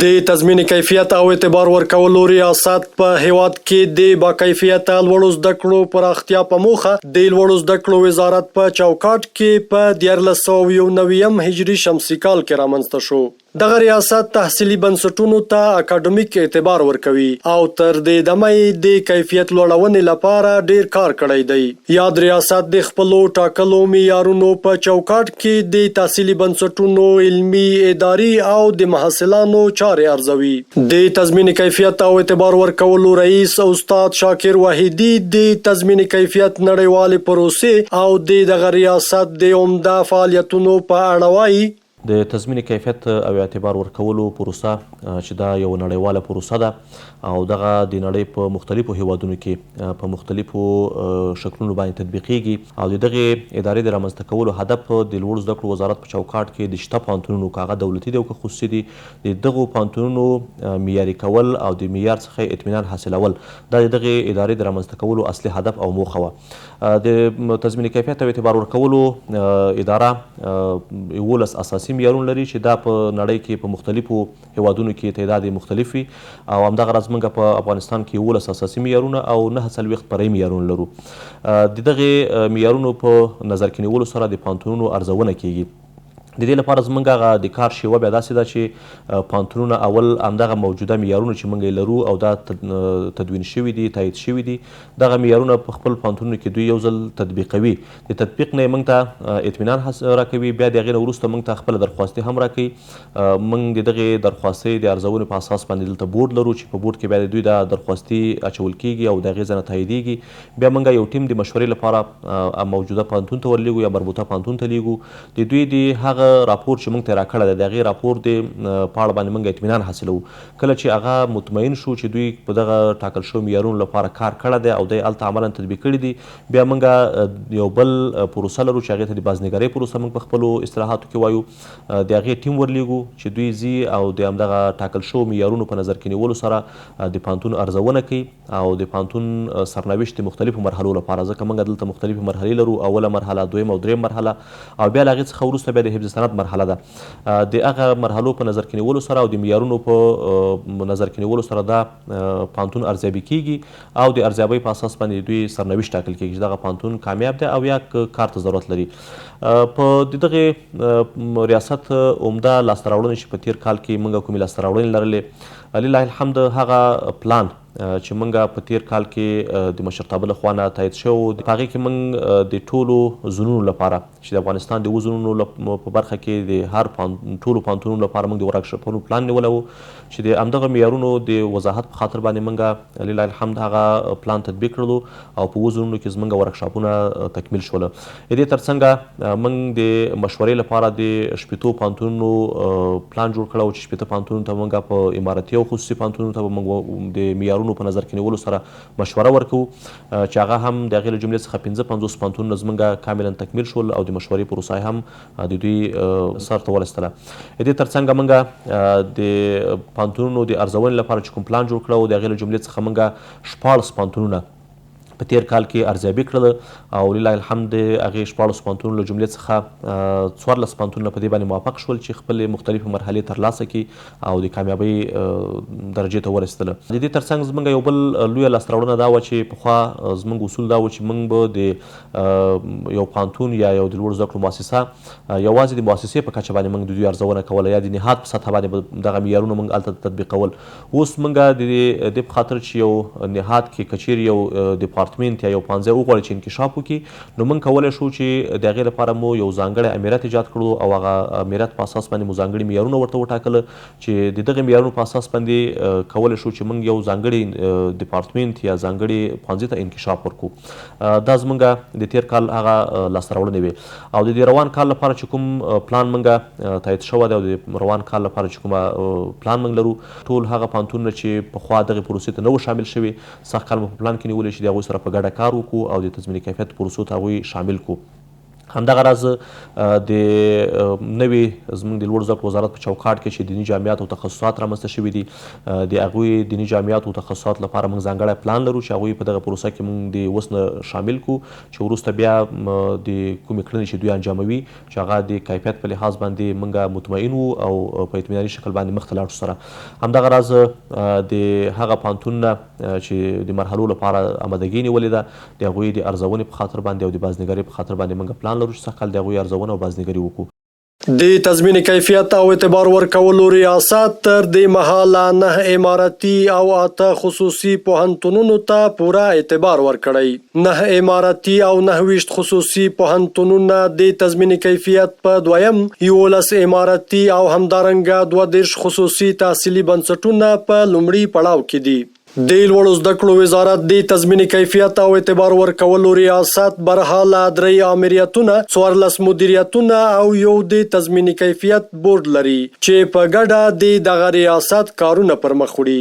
د تضمین کیفیت او اعتبار ورکولو ریاست په هیواد کې د باکیفیته لوړو زده کړو پراختیا په موخه د لوړو زده کړو وزارت په چوکاټ کې په 1391 هجري شمسي کال کې رامنځته شو. دغه ریاست تحصیلي بنسټونو ته اکاډمیک اعتبار ورکوي او تر دې دمه یې د کیفیت لوړونې لپاره ډېر کار کړی دی. یاد ریاست د خپلو ټاکلو معیارونو په چوکاټ کې د تحصیلي بنسټونو علمي، اداري او د محصلانو چارې ارزوي. د تضمین کیفیت او اعتبار ورکولو رئیس استاد شاکر وحیدي د تضمین کیفیت نړیوالې پروسې او د دغه ریاست د عمده فعالیتونو په اړه وايي. د تضمین کیفیت او اعتبار ورکولو پروسه چې دا یوه نړیواله پروسه ده او دغه د نړۍ په مختلفو هیوادونو کې په مختلفو شکلونو باندې تطبیقیږي او د دغې ادارې د رامنځته کولو هدف د لوړو زده کړو وزارت په چوکاټ کې د شته پوهنتونونو که هغه دولتي دي او که خصوصي دي د دغو پوهنتونونو معیاري کول او د معیار څخه اطمینان حاصلول دا د دغې ادارې د رامنځته کولو اصلي هدف او موخه وه. د تضمین کیفیت او اعتبار ورکولو اداره 11 اساسي معیارونه لري چې دا په نړۍ کې په مختلفو هیوادونو کې تعداد یې مختلف وي او همدغه راز موږ په افغانستان کې 11 اساسي معیارونه او 49 فرعي معیارونه لرو. د دغې معیارونو په نظر کې نیولو سره د پوهنتونونو ارزونه کیږي. د دې لپاره زمونږ هغه د کار شیوه بیا داسې ده چې پوهنتونونه اول همدغه موجوده معیارونه چې مونږ یې لرو او دا تدوین شوي دي، تایید شوي دي، دغه معیارونه په خپل پوهنتونونو کې دوی یو ځل تطبیقوي. د تطبیق نه یې مونږ ته اطمینان راکوي، بیا د هغې نه وروسته مونږ ته خپله درخواستي هم راکوي. مونږ د دغې درخواستۍ د ارزونې په اساس باندې دلته بورډ لرو چې په بورډ کې بیا د دوی دا درخواستي اچول کیږي او د هغې ځای نه تاییدیږي. بیا مونږ یو ټیم د مشورې لپاره موجوده پوهنتون ته ورلیږو یا مربوطه پوهنتون ته لیږو. د دوی د هغه راپور چې موږ ته یې راکړی دی، د هغې راپور د په اړه باندې موږ اطمینان حاصلوو. کله چې هغه مطمئن شو چې دوی په دغه ټاکل شوو معیارونو لپاره کار کړی دی او دی هلته عملاً تطبیق کړي دي، بیا موږ یو بل پروسه لرو چې هغې ته د بازنګرۍ پروسه موږ په خپلو اصطلاحاتو کې وایو، د هغې ټیم ورلېږو چې دوی ځي او د همدغه ټاکل شوو معیارونو په نظر کې نیولو سره د پوهنتون ارزونه کوي. او د پوهنتون سرنوشت د مختلفو مرحلو لپاره، ځکه موږ دلته مختلفې مرحلې لرو، اوله مرحله، دویمه او دریم مرحله او بیا له هغې څخه وروسته بیا د حفظ سند مرحله ده. د هغه مرحلو په نظر کې نیولو سره او د معیارونو په نظر کې نیولو سره دا پوهنتون ارزیابي کیږي او د ارزیابۍ په اساس باندې دوی سرنوشت ټاکل کیږي چې دغه پوهنتون کامیاب دی او یا کار ته ضرورت لري. په د دغې ریاست عمده لاسته راوړنې چې په تیر کال کې موږ کومې لاسته راوړنې لرلې، لله الحمد هغه پلان چې مونږ په تیر کال کې د مشرتابه له خوا نه تایید شوی و، په هغې کې مونږ د ټولو زونونو لپاره چې د افغانستان د اوو زونونو په برخه کې د هر ټولو پوهنتونونو لپاره مونږ د ورکشاپونو پلان نیولی و چې د همدغه معیارونو د وضاحت په خاطر باندې مونږ لله الحمد هغه پلان تطبیق کړلو او په اوو زونونو کې زمونږ ورکشاپونه تکمیل شول. د دې ترڅنګه موږ د مشورې لپاره د شپېتو پوهنتونونو پلان جوړ کړی و چې 60 پوهنتونونو ته موږ په امارتي او خصوصي پوهنتونونو ته به موږ د معیارونو په نظر کې نیولو سره مشوره ورکوو چې هغه هم د هغې له جملې څخه 55 پوهنتونونه زموږ کاملا تکمیل شول او د مشورې پروسه هم د دوی سر ته ورسېدله. د دې ترڅنګه موږ د پوهنتونونو د ارزونې لپاره چې کوم پلان جوړ کړی و د هغې له جملې څخه موږ 16 پوهنتونونه په تیر کال کې ارزیابي کړل او لله الحمد د هغې 16 پوهنتونونو له جملې څخه 14 پوهنتونونه په دې باندې موافق شول چې خپلې مختلفې مرحلې ترلاسه کړي او د کامیابۍ درجې ته ورسېدل. د دې ترڅنګ زمونږ یو بل لویه لاسته راوړنه دا وه چې پخوا زمونږ اصول دا و چې مونږ به د یو پوهنتون یا یو د لوړو زده کړو موسسه یوازې د موسسې په کچه باندې مونږ د دوی ارزونه کوله یا د نهاد په سطح باندې به دغه معیارونه مونږ هلته تطبیقول. اوس مونږ د دې په خاطر چې یو نهاد کې که چیرې یو دیپارتمنت یا یو پوهنځی وغواړي چې انکشاف وکړي نو مونږ کولی شو چې د هغې لپاره مو یو ځانګړی امیرت ایجاد کړو او هغه امیرت په اساس باندې مو ځانګړي معیارونه ورته وټاکل چې د دغه معیارونو په اساس باندې کولی شو چې مونږ یو ځانګړي دیپارتمنت یا ځانګړي پوهنځي ته انکشاف ورکړو. دا زمونږ د تیر کال هغه لاسته راوړنې وې او د دې روان کال لپاره چې کوم پلان مونږ تایید شوی دی او د روان کال لپاره چې کومه پلان مونږ لرو ټول هغه پوهنتونونه چې پخوا دغې پروسې ته نه وو شامل شوي سږ کال مو په پلان کې نیولې چې د هغوی سره په ګډه کار وکړو او د تضمین کیفیت پروسو ته هغوی شامل کړو. همدغه راز د نوي زموږ د لوړو زده کړو وزارت په چوکاټ کې چې دیني جامعات او تخصصات رامنځته شوي دي، د هغوی دیني جامعات او تخصصات لپاره موږ ځانګړی پلان لرو چې هغوی په دغه پروسه کې موږ د اوس نه شامل کړو چې وروسته بیا د کومې کړنې چې دوی انجاموي چې هغه د کیفیت په لحاظ باندې موږ مطمئن وو او په اطمیناني شکل باندې مخته لاړ شو سره همدغه راز د هغه پوهنتون نه چې د مرحلو لپاره امادګي نیولې ده د هغوی د ارزونې په خاطر باندې او د بازنګرۍ په خاطر باندې موږ پلان لرو چې سږ کال د هغوی ارزونه او بازنګري وکړو. د تضمین کیفیت او اعتبار ورکولو ریاست تر دې مهاله نهه امارتي او اته خصوصي پوهنتونونو ته پوره اعتبار ورکړی. نهه امارتي او 29 خصوصي پوهنتونونه د تضمین کیفیت په دویم، 11 امارتي او همدارنګه 32 خصوصي تحصیلي بنسټونه په لومړي پړاو کې دي. د لوړو زده کړو وزارت د تضمین کیفیت او اعتبار ورکولو ریاست برحاله درې آمریتونه، 14 مدیریتونه او یو د تضمین کیفیت بورډ لري چې په ګډه د دغه ریاست کارونه پر مخ وړي.